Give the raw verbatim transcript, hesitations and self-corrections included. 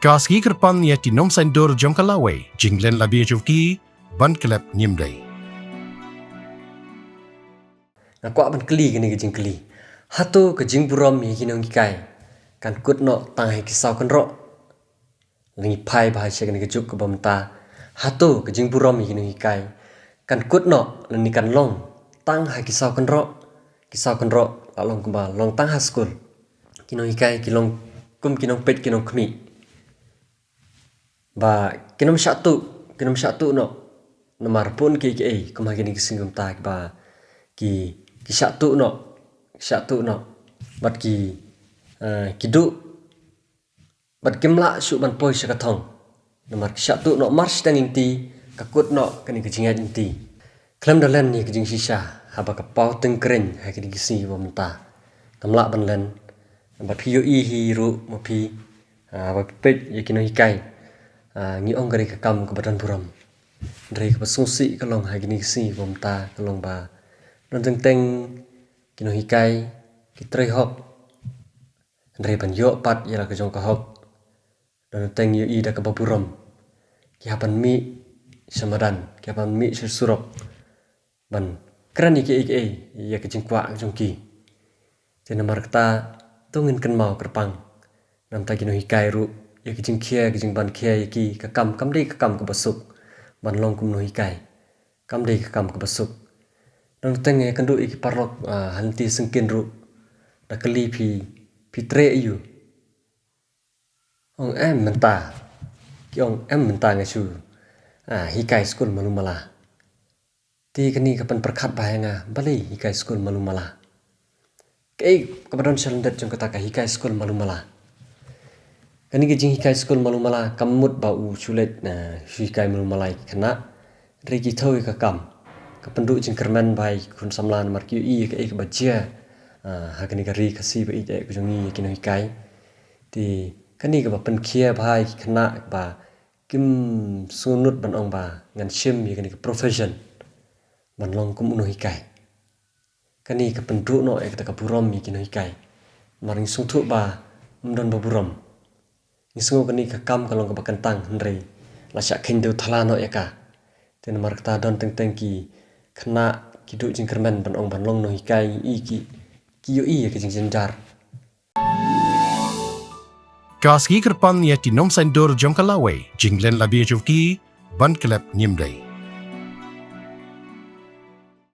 Ka sngi kyrpang ïa ki nongsaindur jong ka lawei, jinglen la bia jong ki ban klet ngim dei. Nga kwah ban kylli kane ka jingkylli. Hato ka jingburom ïa ki nonghikai kan kut noh tang ha ki saw kynroh? Lane phai bha sha kane ka juk kaba mynta. Hato ka jingburom ïa ki nonghikai kan kut noh lane kan long tang ha ki saw kynroh? Ki saw kynroh la long kumba long tang ha skul. Ki nonghikai ki long kum ki nongpeit ki nongkhmih. Ba kin ym shah tuh, kin ym shah tuh noh. Namar bun kiei kiei kum ha kine ki sngi mynta kiba ki, ki shah tuh noh, ki shah tuh noh. Bad ki, eh, ki duh, bad kim lah shuh ban poi sha ka thong. Namar ki shah tuh noh, mar shiteng lynti ka kut noh kane ka jingïaid lynti. Khlem da len ïa ka jingshisha haba ka paw tyngkreiñ ha kine ki sngi ba mynta. Ngam lah ban len. Bad phi ïohi hi ruh ma phi, ah, haba phi peit ïa ki nonghikai, ah, ngi ong ka dei ka kam kaba don burom. Hynrei kaba sngewsih ka long ha kine ki sngi ba mynta ka long ba don teng teng ki nonghikai ki trei hok. Hynrei ban ïoh pat ïa la ka jong ka hok, don teng ïohi da kaba burom. Ki hap ban mih sha madan, ki hap ban mih sha surok ban kren ïa kiei kiei ïa ka jingkwah ka jong ki. Te namar kata to ngin kynmaw kyrpang. Namta ki nonghikai ruh ïa ka jingkhia, ka jingban khia ïa ki, ka kam kam dei ka kam kaba suk ban long kum nonghikai. Kam dei ka kam kaba suk. Don teng ïa kynduh ïa ki paralok, ah, ha lynti syngkien ruh da kylli phi, phi treh aiu? Ong em mynta. Ki ong em mynta nga shu, ah, hikai skul malu mala. Te kane ka pynpyrkhat bha ïa nga, balei hikai skul malu mala? Kaei kaba don sha lyndet jong kata ka hikai skul malu mala? Kane ka jinghikai skul malu mala kam mut ba u shu leit, ah, shu hikai malu mala ïa ki khynnah. Hynrei ki thew ïa ka kam. Ka pynduh jingkyrmen bha ïa ki khun samla namar ki ïohi ïa kaei kaba jia, ah, ha kane ka ri Khasi ba ïeit eh ka jong ngi ïa ki nonghikai. Te kane kaba pynkhia bha ïa ki khynnah ba kim sngewnud ban ong ba ngan shim ïa kane ka profession ban long kum u nonghikai. Kane ka pynduh noh ïa kata ka burom ïa ki nonghikai. Namar ngi sngewthuh ba ym don ba burom. Ngi sngew kane ka kam ka long kaba kyntang hynrei la shah kheiñ dewthala noh ïa ka. Te namar kata don teng teng ki khynnah ki duh jingkyrmen ban ong ban long nonghikai, ngi i ki, ki ïohi ïa ka jingjynjar. Ka sngi kyrpang ïa ki nongsaindur jong ka lawei, jinglen la bia jong ki ban klet ngim dei.